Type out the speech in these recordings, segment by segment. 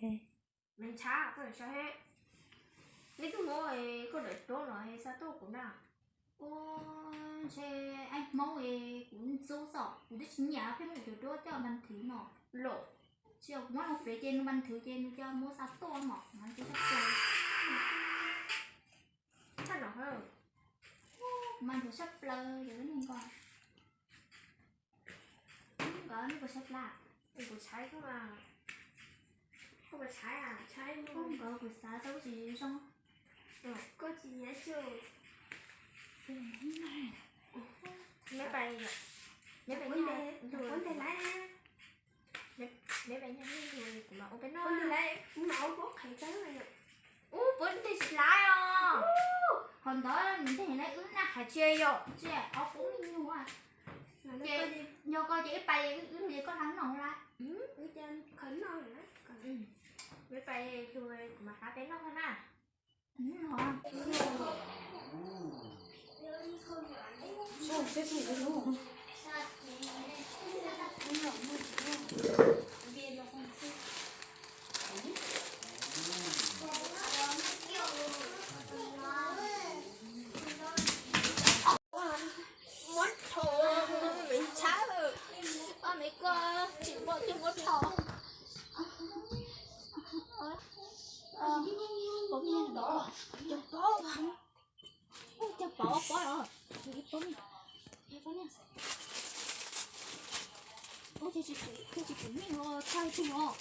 Me ntshav, koj sau he, neb twb muab koj daim duab los xa tuaj kuv na. Ua, ntshe ab Hmoob es kuv ntxub xwb, kuv twb tsis nyiam pheej muab kuv cov duab coj npa nthwv no. Los tsis yog kuv muab nws piav ces nws npa nthwv ces nws coj muab xa tuaj mom no ces sab plaws. Npa nthwv sab plaws yog lub neeg ko. Nkawd neb puas tshaib plab? Kuv tshaib koj, koj puas tshaib? Koj nkawd kuv xav tau tsis zoo. Koj tsis nyiam cuj. Neb pais, neb pais, neb pais nyob neb lug kuv mam ua peb noj. Ub, puab nteg tsis laib os. Qhov ntawd nws nteg laib wb naj hais tsis yog tsis ob peb me nyuam. Ces yog koj ces ib pais wb, wb li koj hlab noj lawm. Neb pais lug kuv mam hlab peb noj na. Muab rho, me ntxhab, ob me koj tsis npau tej muab rho. Pov me ntawd, cov pov, cov pov pov os, pov me, pov me. Ua cas tsis pum me los tag tsis los.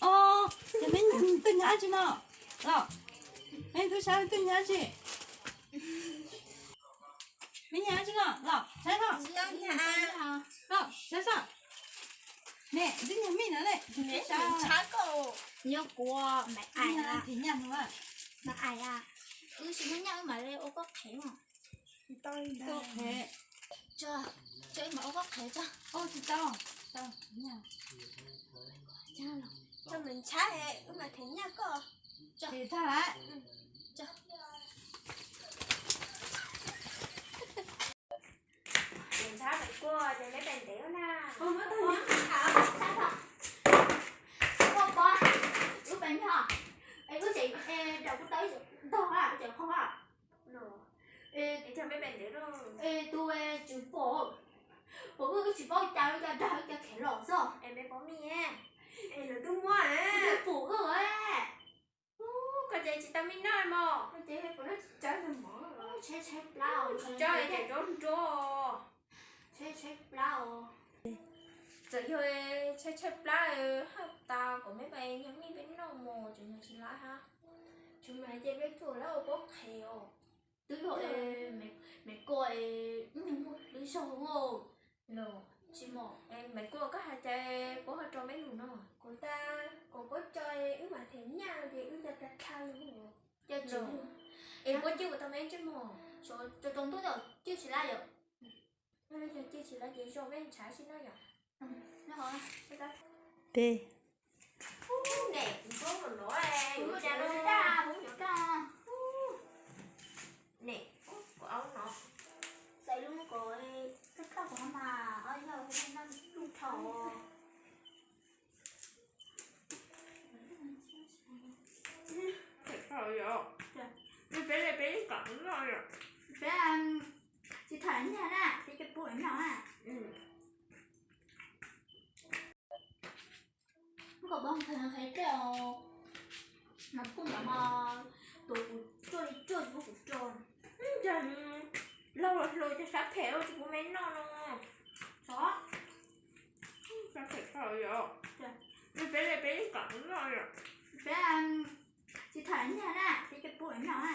Os, ces me nyuam twg nyob tsis no los? Me tub sab twg nyob tsis? Me nyuam tsis no los saib no. Los saib no. Ne, twb nyuag me no ne. Nyob kuv me nyuam, me nyuam, wb tsis muaj nyaj wb mam li ua koj qhev os. Tso, tso wb mam ua koj qhev tso. Tsis tau, tsis tau. Tso me ntxhab, wb mam them nyaj koj. Tso, them tag lawm. Tso. Niam ntxhab pem kuaj ces neb pem ntev na. Koj pom, wb pem nyog, es wb tseem, es rau kuv tau ib ntog a, kuv tseem qhov a. Es cog peb pem ntev lauj. Es tus tswv pom, pom wb tsis paub cas, wb cov dag wb cov khev los xwb. Es me pom me, es lawv twb muab, pom wb. Koj ces tsis tau me noj mog. Koj ces pom lawv tsis tsawv mog. Tshaib tshaib plab, tsis tsawv ces nrov nrov. Tshaib tshaib plab os. Txawm yog tshaib tshaib plab haj tas kom me pais nyag me peb noj mog, tseem nyag tsis laib hab. Tsis mas ces peb tuaj lawv ua pob qhev os. Twb yog me koj es wb nyuag muaj hlwb zog os. Los tsis mog, me koj koj hais cas puab ho rau peb lug no? Kuv tas kom puab tso wb mam them nyaj ces wb nco tag dlha lug. Es puab cwj ua tau me ntsej mog, tso rau ntuj cwj tsis laib yom. Yog cwj tsis laib ces zoo peb ntshav tsis noj yom. Tes. Ne, kuv nrog no, kuv nrog no, ne, kuv aub no. Xaiv lub ko, koj tau kuv no mas, yog noj lub thaum. Peb, peb yeej kam noj yom. Peb tsis tham nyaj na, peb coj pub noj na. Koj pom qhov qhev tej os, mas kuj ntawd mas, tus kuv ruaj li ruaj tsis pub kuv rau. Cas laug los hluas cas sab phem ua tsis pub me noj no. Xov, sab phem tau yom. Peb li peb yeej kam noj yom. Peb tsis tham nyaj na, peb coj pub noj na.